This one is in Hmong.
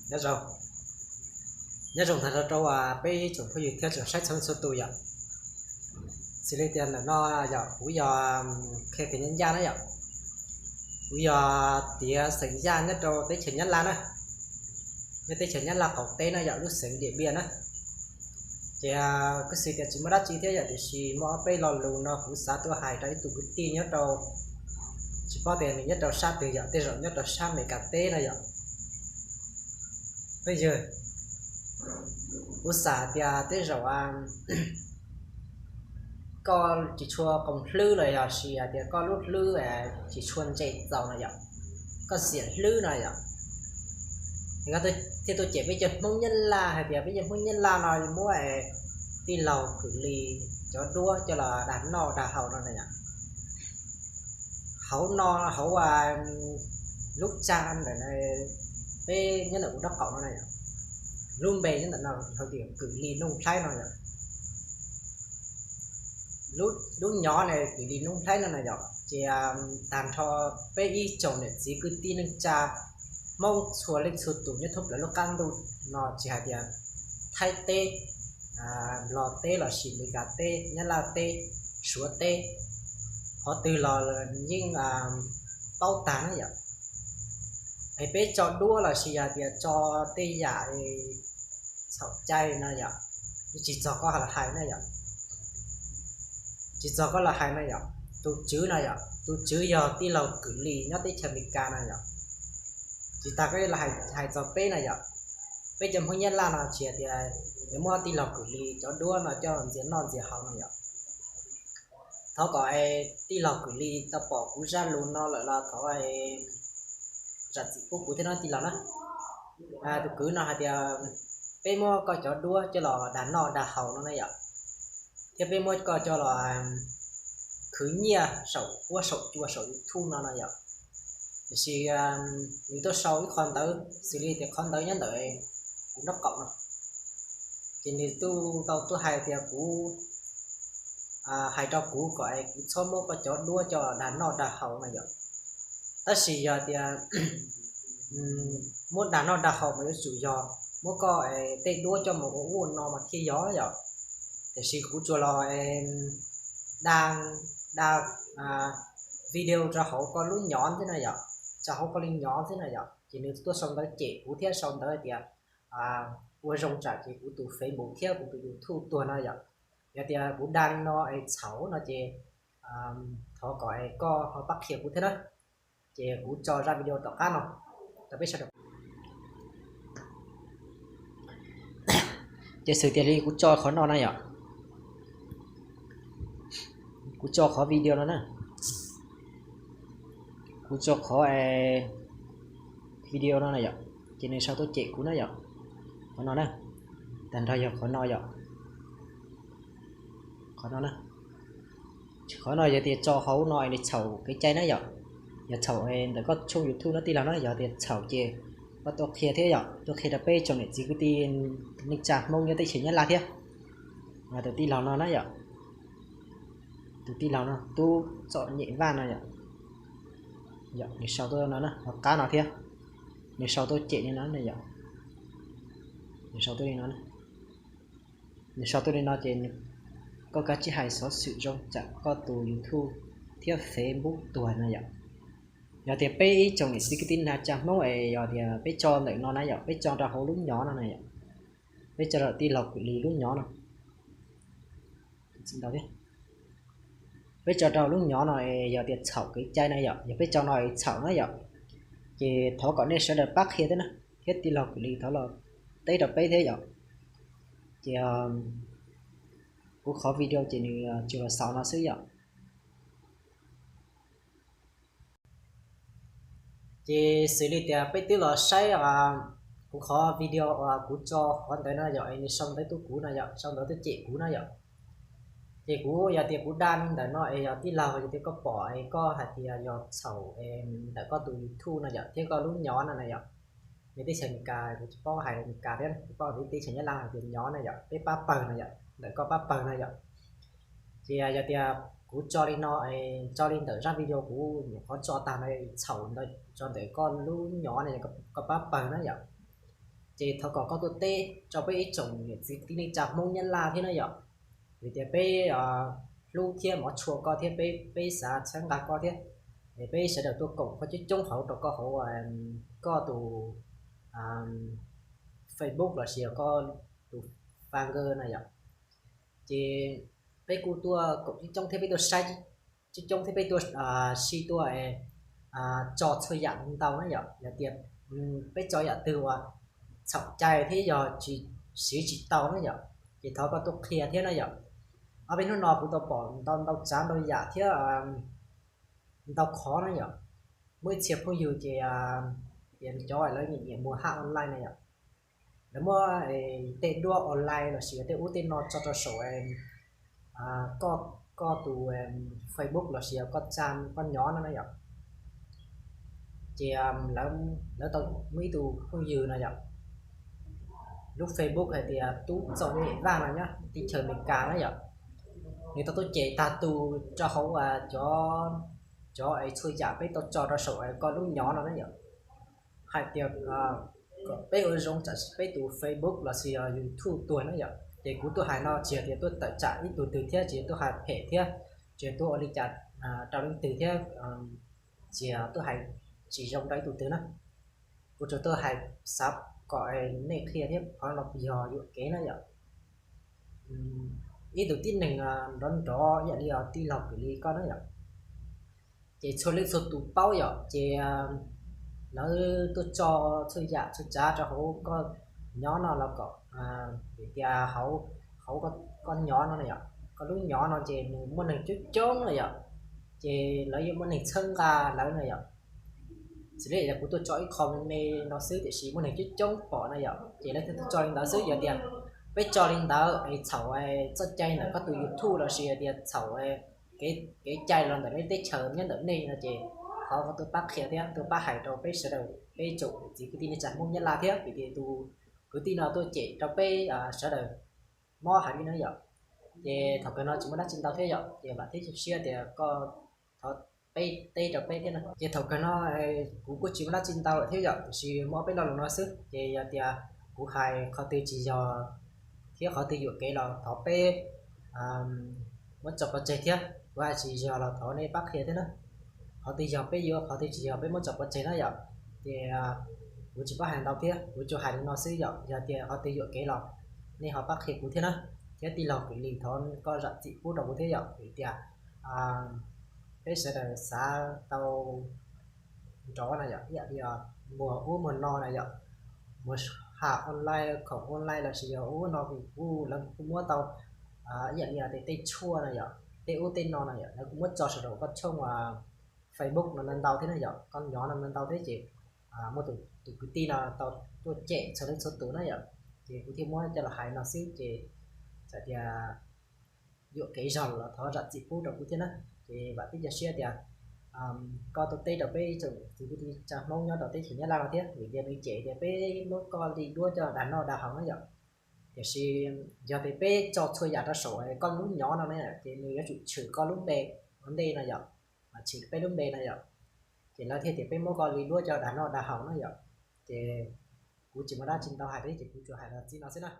Nyob zoo, nyob zoo tag nrho rau peb tsoom phooj ywg thiab tsoom saib txhua leej txhua tus yom. Xws li tias ntawm no yog kuv yog qhia tias nyob ncaj na yom, kuv yog tiav xeem Yaj nyob rau teb chaws Nyab Laj na, nyob teb chaws Nyab Laj qaum teb na yom, lub xeev Diam Npiaj na. Ces kuj xws tias tsis muaj dab tsi thiab yom, tiam sis muaj ob peb lo lus no kuv xav tuaj hais rau ib tug kwv tij nyob rau, tsis paub tias nws nyob rau sab twg yom, tej zaum nyob rau sab Amelikas teb no yom. Phooj ywg, kuv xav tias tej zaum koj tsis tshua qoom hlwb los yog sis hais tias koj lub hlwb tsis tshua ntse txaus no yom, koj xiam hlwb no yom, thiaj tuaj cem peb cov Hmoob Nyab Laj hais tias peb cov Hmoob Nyab Laj no muab tij laug Kwm Lis cov duab coj los dag noj dag haus no na yom. Hauv no hauv lub tsa ntawm peb nyob ntawm kuv nraub qaum no na yom, lub npe nyob ntawm no hais tias Kwm Lis Nuj Nplhaib no yom. Lub nyov ne Kwm Lis Nuj Nplhaib no na yom, ces tag nrho peb ib tsoom niam txiv kwv tij neej tsa Hmoob txhua leej txhua tus nyob thoob plaws lub qab ntuj no tsis hais tias Thaib teb, Nplog teb los sis Amelikas teb, Nyab Laj teb, Suav teb, qhov twg los yeej paub tag na yom. Es peb tso duab los sis yog tias tso tej yam txhaum cai no yom, tsis txog koj los hais na yom, tsis txog koj los hais na yom. Tus tswv no yom, tus tswv yog tij laug Kwm Lis nyob teb chaws Amelikas no yom. Tsis tas koj los hais txog peb na yom, peb cov Hmoob Nyab Laj no tsis hais tias yuav muab tij laug Kwm Lis cov duab no coj ntxias noj ntxias haus no yom. Thov kom tij laug Kwm Lis tau pom kuv zaj lus no lawm los thov zam txim pub kuv thiab no tij laug na. Tus kwv no hais tias peb muab koj cov duab coj los dag noj dag haus no na yom, thiab peb muab koj coj los khwv nyiaj saum huab saum cua saum YouTube no no yom. Tiam sis nws tuaj sau ib qho ntawv xws li tias qhov ntawv nyob ntawm kuv nraub qaum no, ces nws tuaj tau tuaj hais tias kuv, hais rau kuv kom kuv txhob muab koj cov duab coj dag noj dag haus no yom. Tab sis yog tias muab dag noj dag haus mas yuav tsum yog muab koj tej duab coj mus ua ub ua no mas thiaj yog yom. Tiam sis kuv tsuas los da, da video rau hauv koj lub nyov xwb na yom, rau hauv koj li nyov xwb na yom, ces nws tuaj sau ntawv cem kuv thiab sau ntawv tias ua zoo tsam ces kuv tus Facebook thiab kuv tus YouTube tuag no yom. Yog tias kuv da li no es txhaum no ces thov kom koj ho pab qhia kuv thiab na. Ces kuv tso zaj video tom qab no rau peb sawv daws. Ces xws tias li kuv tso qhov no na yom, kuv tso qhov video no na, kuv tso qhov video no na yom, ces nws sau tuaj cem kuv na yom. Qhov no na, tag nrho yog qhov no yom, qhov no na. Qhov no yog tias tso hauv no es nws txhaum kev cai na yom, yog txhaum ntawm koj tshooj YouTube no tij laug na, yog tias txhaum ces koj tuaj qhia thiab yom, tuaj qhia rau peb tsoom niam txiv kwv tij neej tsa Hmoob nyob teb chaws Nyab Laj thiab. Tus tij laug no na yom, tus tij laug no Tub Txom Nyem Vaj no yom, yog nws sau tuaj no na, hauv qab no thiab, nws sau tuaj cem li no na yom, nws sau tuaj li no, nws sau tuaj li no ces koj kav tsij hais xov xwm zoo tsam koj tus YouTube thiab Facebook tuag no yom. Yog tias peb ib tsoom niam txiv kwv tij neej tsa Hmoob es yog tias peb tso ntawm no na yom, peb tso rau hauv lub nyov no na yom, peb tso rau tij laug Kwm Lis lub nyov no, peb tso rau lub nyov no es yog tias txhaum kev cai na yom, yog peb tso no es txhaum na yom, ces thov kom nej sawv daws pab qhia thiab na, thiab tij laug Kwm Lis thov los teb rau peb thiab yom. Ces kuv qhov video ces nws tsuas los xaus no xwb yom. Ces xws li tias peb twb los saib kuv qhov video uas kuv tso qhov ntawd no yom, es nws sau ntawv tuaj kuv no yom, sau ntawv tuaj cem kuv no yom. Ces kuv yog tias kuv da li ntawm no es yog tij laug yog tias koj pom es koj hais tias yog txhaum ntawm koj tus YouTube no yom thiab koj lub nyov no na yom. Nyob teb chaws Amelikas kuv tsis paub hais Amelikas thiab, tsis paub teb chaws Nyab Laj hais tias nyov na yom, peb pab pawg no yom, ntawm koj pab pawg no yom. Ces yog tias kuv tso li no, tso li ntawm zaj video kuv nyuam qhuav tso tag no txhaum ntawd tso ntawm koj lub nyov no, koj pab pawg na yom. Ces thov kom koj tuaj teb rau peb ib tsoom niam txiv tij neej tsa Hmoob Nyab Laj thiab na yom. Vim tias peb hlub thiab hmov tshua koj thiab peb, peb xav txhawb nqa koj thiab. Es peb sawv daws tuaj koom koj coob coob hauv rau koj hauv koj tus Facebook los sis koj tus Flickr na yom. Ces peb kuj tuaj koom coob coob thiab peb tuaj saib coob coob thiab peb tuaj sib tuaj tso txhua yam ntau na yom. Yog tias peb tso yam twg uas txhaum cai thiab yog tsis siv tsis tau na yom, ces thov koj tuaj qhia thiab na yom. Ob peb hnub no kuv tau pom ntau ntau tsav ntau yam thiab ntau qhov na yom. Muaj ib txhia phooj ywg ces tias cov lawv nyiam nyiam mus hack online na yom, lawv muab tej duab online los sis tej ub tej no tso rau saum koj, koj tus Facebook los sis koj tsa koj nyov no na yom. Ces lawv tau muaj ib tug phooj ywg no yom, lub Facebook hais tias Tub Txom Nyem Vaj no nyob teb chaws Amelikas na yom. Nws tau tuaj cem tag tus rau hauv cov, cov es txhua yam peb tau tso rau saum koj lub nyov no na yom. Hais tias kom peb ua zoo tsam sis peb tus Facebook los sis YouTube tuag na yom. Ces kuv tuaj hais no tsis yog tias tuaj tawm tsam ib tug twg thiab tsis yog tuaj hais phem thiab tsis yog tuaj ua li cas rau leej twg thiab tsis yog tuaj hais tsis zoo rau ib tug twg na. Kuv tsuas tuaj hais xav kom nej qhia thiab qhov no yog yuam kev na yom. Ib tug tib neeg nrov nrov ib yam li tij laug Kwm Lis koj na yom, ces txhua leej txhua tus paub yom, ces lawv tuaj tso txhua yam txhua tsav rau hauv koj nyov no los kom, vim tias hauv, hauv koj nyov no na yom, koj lub nyov no ces nws muaj neeg coob coob na yom, ces lawv yuav muaj neeg txhawb nqa lawv na yom. Xws li yog kuv tuaj tso ib qho me me no xwb tiam sis muaj neeg coob coob pom na yom, ces lawv thiaj tuaj tso li ntawd xwb. Yog tias peb tso li ntawd es txhaum txoj cai ntawm koj tus YouTube los sis hais tias txhaum kev, kev cai los ntawm nej teb chaws nyob ntawm nej no ces thov koj tuaj pab qhia thiab tuaj pab hais rau peb sawv daws peb tsoom txiv kwv tij neej tsa Hmoob Nyab Laj thiab vim tias tus kwv tij no tuaj cem rau peb sawv daws mob heev li na yom. Ces thaum kawg no tsis muaj dab tsi ntau thiab yom, ces vam thiab cia siab tias koj thov peb teb rau peb thiab na. Ces thaum kawg no kuv kuj tsis muaj dab tsi ntau lawm thiab yom, tiam sis muaj ob peb lo lus no xwb. Ces yog tias kuv hais qhov twg tsis yog thiab qhov twg yuam kev los thov peb muab tso pov tseg thiab, kuv hais tsis yog los thov nej pab qhia thiab na. Qhov twg yog peb yuav, qhov twg tsis yog peb muab tso pov tseg na yom. Ces kuv tsis paub hais ntau thiab, kuv tsuas hais li no xwb yom. Yog tias qhov twg yuam kev los nej ho pab qhia kuv thiab na. Thiab tij laug Kwm Lis, thov koj zam txim pub rau kuv thiab yom, vim tias peb sawv daws xav tau nrov na yom, ib yam li muag ub muag no na yom, muag ham online, khoom online los sis yog ub no kuj lawv kuj muab tau ib yam li tej, tej tshuaj na yom, tej ub tej no na yom, lawv kuj muab tso saum rau koj tshooj Facebook no ntau ntau thiab na yom, koj nyov no ntau ntau thiab ces muaj tus, tus kwv tij no tau tuaj cem txhua leej txhua tus na yom, ces kuv thiaj muab coj los hais no xwb ces txawm tias yuam kev zog los thov zam txim pub rau kuv thiab na. Ces vam thiab cia siab tias koj tuaj teb rau peb tsoom txiv kwv tij neej tsa Hmoob nyob rau teb chaws Nyab Laj no thiab, vim tias nws cem tias peb muab koj li duab coj dag noj dag haus na yom. Tiam sis yog tias peb tso txhua yam rau saum koj lub nyov no ne, ces nws yuav tsum tshwm koj lub npe ua ntej no yom, tshwm peb lub npe no yom. Ces lawv thiaj tias peb muab koj li duab coj dag noj dag haus na yom. Ces kuv tsis muaj dab tsi ntau hais thiab ces kuv tsuas hais los txij no xwb na.